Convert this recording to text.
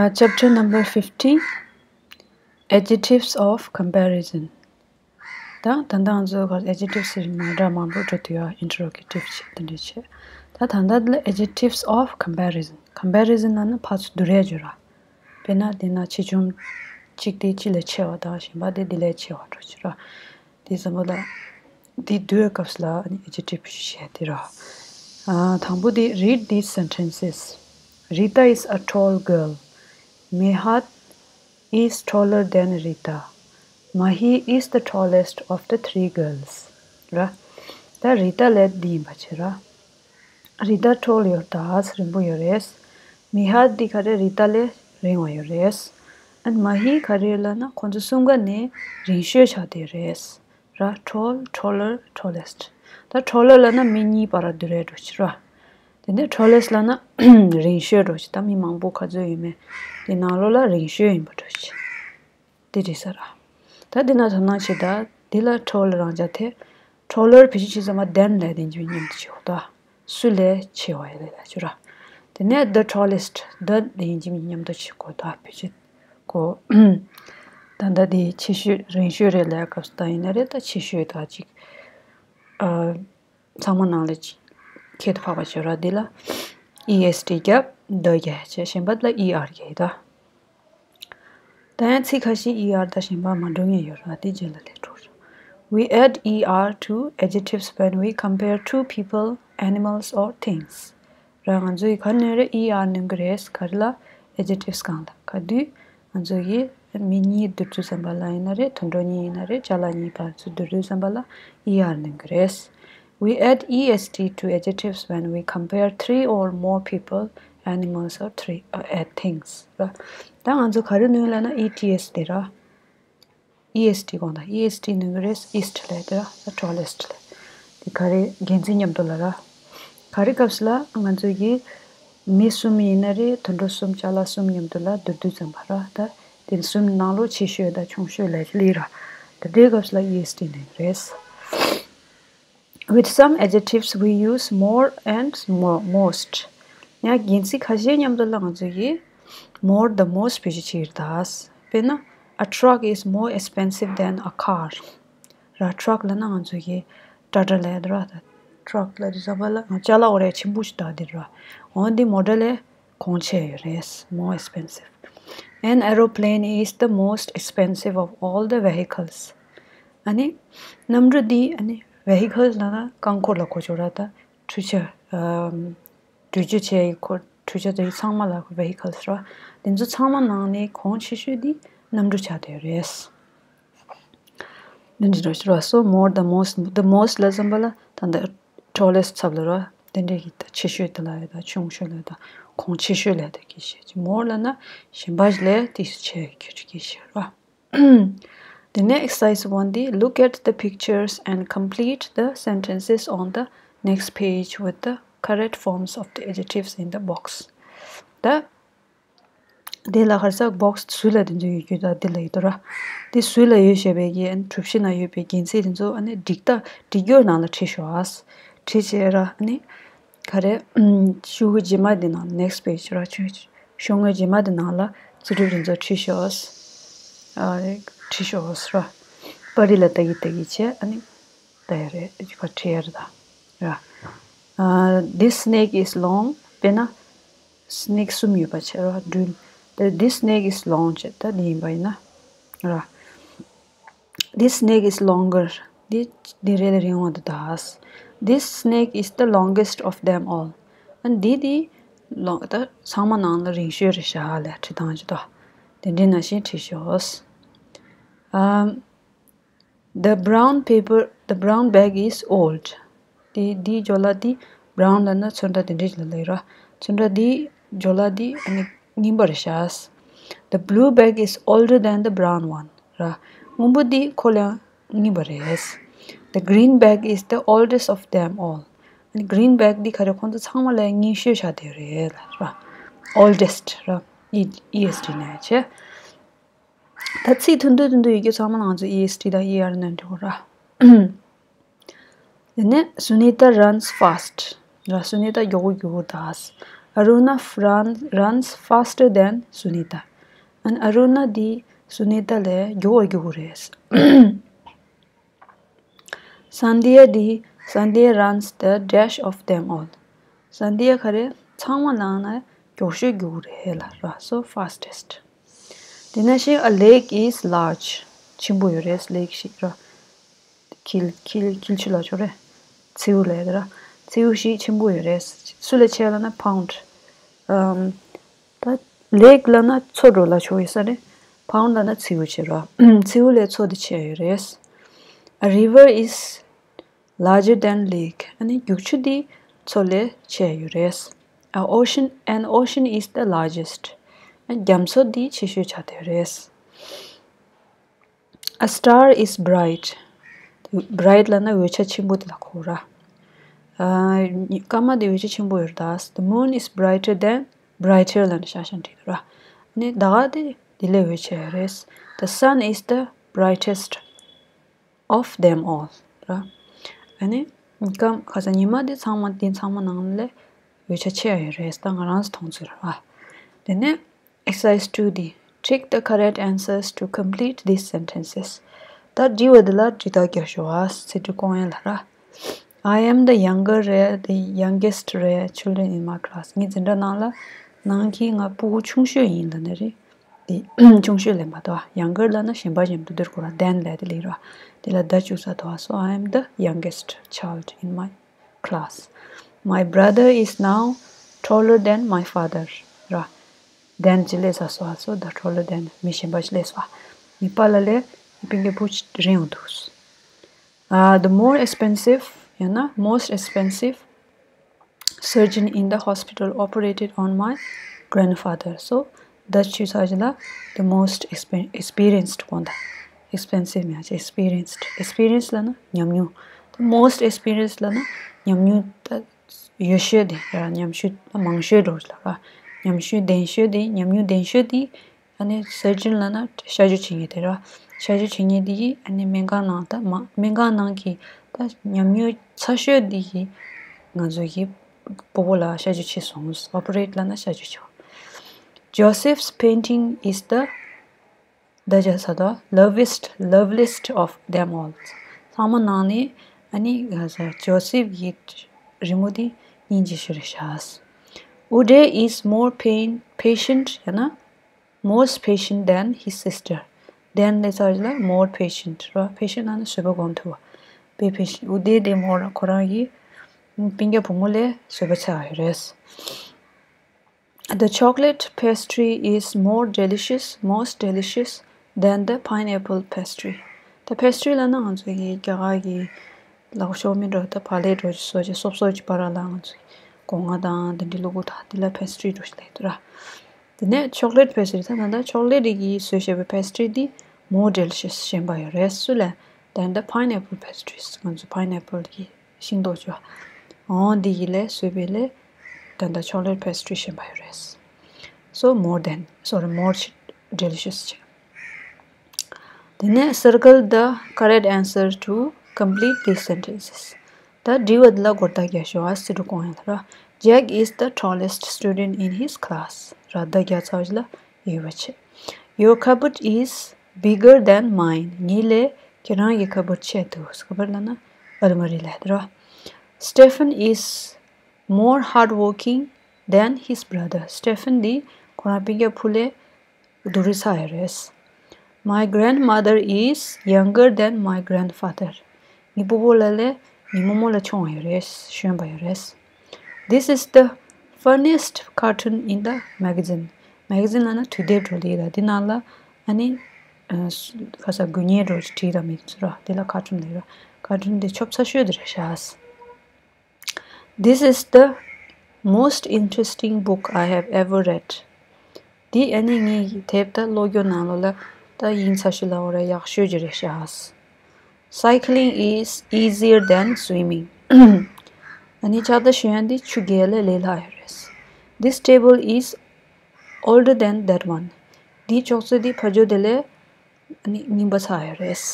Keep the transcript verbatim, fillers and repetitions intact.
Chapter number fifteen, adjectives of comparison. ད་ད་ལྟ་ང་ཚོ་ག་adjectives ཟེར་ན་སྒྲ་མང་པོ་འགྲོ་དུས་ཡ་interrogative བྱེད་དེ་འདྲ་བྱེད། ད་ད་ལྟ་ལ་adjectives of comparison. Comparison ལབ་ན་ཕར་ཚུར་བསྡུར་ཡ་བརྗོད་ར། དཔེར་ན་དེ་ན་ཆེ་ཆུང་གཅིག་དེ་གཅིག་ལས་ཆེ་བ་དང་གཞན་པ་དེ་དེ་ལས་ཆེ་བ་འགྲོ་བྱེད་ར། དེ་ཙམ་པ་ལ་དེ་བསྡུར་བའི་སྐབས་ལ་adjective བྱེད་དེ་ར། ཨ། དང་པོ་དེ། Read these sentences. Rita is a tall girl. Mehat is taller than Rita. Mahi is the tallest of the three girls. ར། ད་རི་ཏ་ལབ་དེ་འདི་ཡིན་པ་བྱེད་ར། རི་ཏ་tall ཡོད་ད། རིང་པོ་ཡོད་རེད། མི་ཧ་དེ་ག་རེ་རི་ཏ་ལས་རིང་བ་ཡོད་རེད། ཨན་མ་ཧི་ག་རེ་ལབ་ན་ཁོང་ཚོ་གསུམ་ཀ་ནས་རིང་ཤོས་ཆགས་བསྡད་རེད། ར། Tall, taller, tallest. ད་taller ལབ་ན་མི་གཉིས་བར་བསྡུར་ཡས་འགྲོ་བྱེད་ར། དེ་ནས་tallest ལབ་ན་རིང་ཤོས་འགྲོ་བྱེད། ད་མི་མང་པོ་ག་ཚོད་ཡོད་མེད་དེ་ནང་ལོགས་ལ་རིང་ཤོས་ཡིན་པ་འགྲོ་བྱེད། དེ་རེད་ཟེར་ར། ད་དེ་ན་དོ་སྣང་བྱེད་ད། དེ་ལ་tall རང་འཇགས་ཐེ། Taller བེད་སྤྱོད་བྱེད་ཙམ་པ་than ལབ་དེ་འདི་མཉམ་དུ་བྱེད་འོ་ད། སུ་ལས་ཆེ་བ་ཡི་ལས་ལ་བྱེད་ར། དེ་ནས་the tallest, the དེ་འདི་མཉམ་དུ་བྱེད་གོ་ད་བེད་སྤྱོད་གོ། ད་ད་དེ་ཆེ་ཤོས་རིང་ཤོས་རེད་ལབ་སྐབས་སུ་ད་ཡིན་ན་རེད། ད་ཆེ་ཤོས་ད་ཅིག་ཨ། ཚང་མ་ནང་ལ་ཅིག་ཁྱད་དུ་འཕགས་པ་བྱེད་ར། འདི་ལ་ཨི་ཨེས་ཊི་བརྒྱབ། the བརྒྱབ་བྱས། གཞན་པ་ལ་ཨི་ཨར་བརྒྱབ་ཡོད་ད། ད་ཡང་ཚིག་ཁ་ཤས་ཨི་ཨར་དང་གཞན་པ་མ་འགྲོ་མཁན་ཡོད་ར། དེ་རྗེས་ལ་ལས་འགྲོ་ར། We add E R to adjectives when we compare two people, animals, or things. ར། ང་ཚོ་ཡི་ག་རེ་སྣོན་རེད། ཨི་ཨར་སྣོན་གི་རེད། ག་རེ་ལ། adjectives སྒང་ལ། ག་དུས་ང་ཚོ་ཡི་མི་གཉིས་བསྡུར་དུས་ཙམ་པ་ལ་ཡིན་ན་རེད། དུད་འགྲོ་གཉིས་ཡིན་ན་རེད། ཅ་ལག་གཉིས་བར་ཚུར་བསྡུར་དུས་ཙམ་པ་ལ་ཨི་ཨར་སྣོན་གི་རེད། We add E S T to adjectives when we compare three or more people, animals, or three, uh, add things. ར། ད་ང་ཚོ་ག་རེ་སྣོན་ལབ་ན་ཨི་ཊི་ཨེས་དེ་ར། ཨི་ཨེས་ཊི་དགོངས་དག་ཨི་ཨེས་ཊི་ནི་ག་རེ། ཨིས་ཊི་ལབ་དེ་ར། ད་ཊོ་ལེསི་ཊི་ལབ། དེ་ག་རེ། འགན་འཛིན་མཉམ་དུ་ལ་ར། ག་རེ་སྐབས་སུ་ལ་ང་ཚོ་གི་མི་གསུམ་ཡིན་ན་རེད། དུད་འགྲོ་གསུམ། ཅ་ལག་གསུམ་མཉམ་དུ་ལ་བསྡུར་དུས་ཙམ་པ་ར། ད་དེ་གསུམ་ནང་ལོགས་ཆེ་ཤོས་དང་ཆུང་ཤོས་ལབ་ལི་ར། ད་དེའི་སྐབས་སུ་ལ་ཨི་ཨེས་ཊི་ནི་རེད། With some adjectives we use more and more, most. ཡང་འགན་འཛིན་ཁ་ཤས་མཉམ་དུ་ལ་ང་ཚོ་གི་more དང་most བེད་སྤྱོད་བྱེད་ཀྱི་རེད་ད། དཔེར་ན། A truck is more expensive than a car. ར། ཊ་རག་ལབ་ན་ང་ཚོ་གི་ཊ་ཊ་ལབ་ཡ་དེ་ར། ད་ཊ་རག་ལབ་དུས་ཙམ་པ་ལ་ང་ཅ་ལག་འོ་རེ་ཆེན་པོ་ཞིག་ད་དེ་ར། འོ་འདི་མོ་ཊ་ལས་གོང་ཆེ་ཡོད་རེད། More expensive. An aeroplane is the most expensive of all the vehicles. ཨ་ནི་གནམ་གྲུ་འདི་ཨ་ནི་vehicle ལབ་ན་རྐང་འཁོར་ལ་གོ་ཆོག་ར། ད་འཕྲུལ་ཆས། ཨམ། འགྲུལ་སྐྱོད་བྱེད་ཡི་འཁོར། འཕྲུལ་ཆས་དེ་ཚང་མ་ལ་vehicles ར། དེ་ཚོ་ཚང་མ་ནང་ནས་གོང་ཆེ་ཤོས་འདི་གནམ་གྲུ་ཆགས་བསྡད་ཡོད་རེད། འདི་འདྲ་ར། So more, the most, the most ལབ་ཙམ་པ་ལ་ད་ལྟ་ཊོ་ལེསི་ཊི་ཚབ་ལ་ར། དེ་འདྲའི་གི་ད་ཆེ་ཤོས་དེ་ལ་ཡ་ད་ཆུང་ཤོས་ལ་ད་གོང་ཆེ་ཤོས་ལ་ད་གི་བཤད་ཀྱི། More ལབ་ན་གཞན་པ་ལས་ཏོག་ཙམ་ཆེ་གི་གི་བཤད་ར། The next exercise one D. Look at the pictures and complete the sentences on the next page with the correct forms of the adjectives in the box. ད་དེ་ལ་ག་རེ་ཟེར། བོག་སི་ཟུར་ལ་དེ་ཚོ་ཡོད་རྒྱུ་ད་དེ་ལ་ཡོད་དོ་ར། དེ་ཟུར་ལ་ཡོད་བཞག་པའི་གི་ཨ་ནི་གྲུ་བཞི་ནང་ཡོད་པའི་འགན་འཛིན་དེ་ཚོ་ཨ་ནི་སྒྲིག་ད་སྒྲིག་ཡོད་ནང་ལ་བྲིས་ཤོག་ཨ། བྲིས་བྱས་ར། ཨ་ནི་ག་རེ། ཨམ། ཤོག་གུ་རྗེས་མ་དེ་ནང་next page ར། ཆུ་ཤོག་ངོས་རྗེས་མ་དེ་ནང་ལ་རྩིས་གྲུབ་དེ་ཚོ་བྲིས་ཤོག་ཨ། བྲིས་ཤོག་ཨ་ར། པར་རིས་ལ་ལྟ་གི་ལྟ་གི་བྱས་ཨ་ནི་ལྟ་ཡ་རེད། ཅིག་ཁ་བྲིས་ཡ་རེད་ད་ར། ཨ། This snake is long. དཔེར་ན་སི་ནེག་གསུམ་ཡོད་པ་བྱས་ར། སྦྲུལ། ད་this snake is long བྱས་ད་འདི་ཡིན་པ་ཡིན་ན་ར། This snake is longer. འདི་འདི་རེད་ལ་རིང་བ་འདུག་ད། This snake is the longest of them all. ཨ། འདི་འདི་ལོ་ད་ཚང་མ་ནང་ལ་རིང་ཤོས་རེད་ཤག་ལབ་བྲིས་སྟངས་ཅིག་ད། དེ་འདྲའི་ནང་བཞིན་བྲིས་ཤོག་ཨམ། The brown paper, the brown bag is old. འདི་འདིའི་ཇོ་ལ་འདི། brown ལབ་ན་ཚོན་ཁྲ་དེ་འདྲའི་ལ་ལབ་ར། ཚོན་ཁྲ་འདིའི་ཇོ་ལ་འདི་ཨ་ནི་རྙིང་པ་རེད་ཤག The blue bag is older than the brown one. ར། སྔོན་པོ་འདི་ཁོ་ལས་རྙིང་པ་རེད། The green bag is the oldest of them all. ཨ་ནི་green bag འདི་ག་རེ། ཁོང་ཚོ་ཚང་མ་ལས་རྙིང་ཤོས་ཆགས་བསྡད་རེད་ལབ་ར། oldest ར། E- E S T ནས་བྱས། ད་ཚིག་ཐུང་ཐུང་ཐུང་ཐུང་ཡོད་རྒྱུ་ཚང་མ་ང་ཚོ་E S T དང་E R སྣོན་འགྲོ་ར། དེ་ནས་Sunita runs fast. ར། སུ་ནི་ཏ་མགྱོགས་པོ་མགྱོགས་པོ་འདུག Aruna run- runs faster than Sunita. ཨ་ནི་ཨ་རུ་ན་འདི་སུ་ནི་ཏ་ལས་མགྱོགས་པར་རྒྱུག་གི་རེད། Sandhya འདི- Sandhya runs the dash of them all. Sandhya ག་རེ་ཚང་མ་ནང་ན་མགྱོགས་ཤོས་རྒྱུག་གི་རེད་ལ་ར། So fastest. དེ་ནང་བཞིན་a lake is large. ཆེན་པོ་ཡོད་རེད། ལེག་ཞིག་ར། འཁྱིལ་འཁྱིལ་འཁྱིལ་ཆུ་ལ་ཆོག་རེད། མཚེའུ་ལས་དེ་ར། མཚེའུ་ཞིག་ཆེན་པོ་ཡོད་རེད། སུ་ལས་ཆེ་ལ་ན་pond. ཨམ། ད་ལེག་ལ་ན་མཚོ་འགྲོ་ལ་ཆོག་ཡོད་ས་རེད། pond ལ་ན་མཚེའུ་ཆེ་ར། མཚེའུ་ལས་མཚོ་དེ་ཆེ་ཡོད་རེད། A river is larger than lake. ཨ་ནི་རྒྱུག་ཆུ་འདི་མཚོ་ལས་ཆེ་ཡོད་རེད། A ocean- an ocean is the largest. ཨ་རྒྱ་མཚོ་འདི་ཆེ་ཤོས་ཆགས་བསྡད་རེད། A star is bright. Bright ལ་ན་འོད་ཆ་ཆེན་པོ་དེ་ལ་གོ་ར། ཨ་སྐར་མ་དེ་འོད་ཆ་ཆེན་པོ་ཡོད་རེད་ད། The moon is brighter than- brighter ལ་ན་ཤ་ཤ་འདྲི་ར། ཨ་ནི་ཟླ་བ་དེ་དེ་ལས་འོད་ཆ་ཡོད་རེད། The sun is the brightest of them all. ར། ཨ་ནི་སྐར- ཁ་སང་ཉི་མ་དེ་ཚང་མ་དེ་ཚང་མ་ནང་ལས་འོད་ཆ་ཆེ་ཡོད་རེད། ད་ང་རང་ཚོ་མཐོང་ཚུལ་ར། དེ་ནས་Exercise two D. Tick the correct answers to complete these sentences. ད་འདྲི་བ་འདི་ལ་འབྲི་རྟགས་རྒྱག་ཤོག་ཨ། ཚིག་འབྲུ་བཀོད་ཡས་ལ་ར། I am the younger རེད། the youngest རེད། children in my class. ངའི་འཛིན་གྲྭ་ནང་ལ་ནང་གི་ང་ཕྲུ་གུ་ཆུང་ཤོས་ཡིན་ལབ་ནི་རེད། དེ་ཆུང་ཤོས་ལབ་པ་དང་younger ལབ་ན་གཞན་པ་གཞན་དུ་འདིར་གོ་ར། than ལབ་དེ་ལས་ར། དེ་ལ་the བཅུག་ས་དང་so I am the youngest child in my class. My brother is now taller than my father. ར། than ཅི་ལས་ས་སོ་ཨ་སོ་the taller than མི་གཞན་པ་ཅི་ལས་སོ་ཨ། ངའི་པཱ་ལགས་ལས་ངའི་སྤུན་ཀྱག་བུ་ཅིག་རིང་བ་འདུག་ཨ། The more expensive ཡང་ན་most expensive surgeon in the hospital operated on my grandfather. So the བཅུག་ས་ཅི་ལ་the most expen- experienced གོ་ད། expensive མ་ཡིན་experienced. experience ལབ་ན་ཉམས་མྱོང་། the most experience ལབ་ན་ཉམས་མྱོང་ད་ཡོད་ཤོས་དེ་ར། ཉམས་ཤོས་མང་ཤོས་འགྲོ་ལ་ར། ཉམས་ཤོས་ལྡན་ཤོས་དེ་ཉམས་མྱོང་ལྡན་ཤོས་དེ། ཨ་ནི་surgeon ལབ་ན་གཤག་བཅོས་བྱེད་མཁན་དེ་ར། གཤག་བཅོས་བྱེད་མཁན་དེ་ཡིས་ཨ་ནི་སྨན་ཁང་ནང་ད་མ- སྨན་ཁང་ནང་གི་ད་ཉམས་མྱོང་ཚ་ཤོས་དེ་ཡིས་ང་ཚོ་གི་སྤོ་བོ་ལ་གཤག་བཅོས་བྱས་སོང་། operate ལབ་ན་གཤག་བཅོས་བྱས། Joseph's painting is the the just the lovest loveliest of them all. ཚང་མ་ནང་ནས་ཨ་ནི་ཇོ་སེབ་ཀྱི་རི་མོ་དེ་སྙིང་རྗེ་ཤོས་རེད་ཤག Uday is more pain- patient ཡང་ན most patient than his sister. than ལས་ཚར་ལ་more patient ར། patient ལབ་ན་བཟོད་པ་སྒོམ་ཐུབ་པ། དཔེ་patient. ཨུ་དེ་དེ་མོ་ར་ཁོ་རང་གི་སྤུན་ཀྱག་བུ་མོ་ལས་བཟོད་པ་ཆགས་ཡོད་རེད། The chocolate pastry is more delicious, most delicious than the pineapple pastry. ད་pastry ལབ་ན་ང་ཚོ་གི་རྒྱ་གར་གྱི་ལག་ཤོག་མི་འགྲོ་ད་བག་ལེབ་འགྲོ་ཅིག་སོ་ཅིག་སོབ་སོབ་ཅིག་པ་ར་ལ་ང་ཚོ་གི་སྒོ་ང་དང་དེ་འདྲའི་བླུག་གུ་དང་དེ་ལ་pastry འགྲོ་ཞིག་ལབ་ཡོད་ར། དེ་ནས་chocolate pastry ད་ད་ལྟ་chocolate རིགས་ཀྱིས་བཟོས་བཞག་པའི་pastry འདི་more delicious གཞན་པ་ཡོད་རེད། སུ་ལས་than the pineapple pastries. ང་ཚོ་pineapple གི་ཤིང་ཏོག་ཅོ། འོ་འདི་ཡི་ལས་བཟོས་པའི་ལས་ད་ལྟ་chocolate pastry གཞན་པ་ཡོད་རེད། So more than- sorry, more delicious བྱས། དེ་ནས་circle the correct answer to complete these sentences. ད་དྲི་བ་འདི་ལ་མགོ་བཏགས་རྒྱག་ཤོག་ཨ། སི་ཏུ་ཀོང་ཡང་ལ་ར། Jack is the tallest student in his class. ར་ད་རྒྱ་ཚ་བ་ལ་ཡོད་པ་བྱེད། Your cupboard is bigger than mine. ངའི་ལས་ཁྱེད་རང་གི་cupboard ཆེ་འདུག cupboard ལབ་ན་ཨལ་མ་རི་ལབ་ཡོད་ར། Stephen is more hardworking than his brother. Stephen འདི་ཁོ་རང་སྤུན་ཀྱག་བུ་ལས་སྡུག་རུས་ཚ་ཡོད་རེད། My grandmother is younger than my grandfather. ངའི་སྤོ་བོ་ལ་ལས་ངའི་རྨོ་མོ་ལ་ཆུང་བ་ཡོད་རེད། གཞོན་པ་ཡོད་རེད། This is the funniest cartoon in the magazine. magazine ལབ་ན་དུས་དེབ་འགྲོ་ལི་ལ་འདི་ནང་ལ་ཨ་ནི་ཁ་ས་དགུ་ཉེ་འགྲོ་བྲིས་དང་མི་ཚོ་ར་འདི་ལ་cartoon ལབ་ར། cartoon འདི་ཆོབ་ཚ་ཤོས་འདི་རེད་ཤག This is the most interesting book I have ever read. འདི་ཨ་ནི་ངའི་དེབ་ད་ཀློག་རྒྱུ་ནང་ལོ་ལ་ད་ཡིན་ཚ་ཤི་ལ་འོ་ར་ཡག་ཤོས་ཅིག་རེད་ཤག Cycling is easier than swimming. ཨ་ནི་ལྕགས་རྟ་ཞོན་ཡ་འདི་ཆུ་རྐྱལ་ལས་ལས་སླ་ཡོད་རེད། This table is older than that one. འདི་ཅོག་ཙེ་འདི་ཕ་ཇོ་དེ་ལས་ཨ་ནི་རྙིང་པ་ཚ་ཡོད་རེད།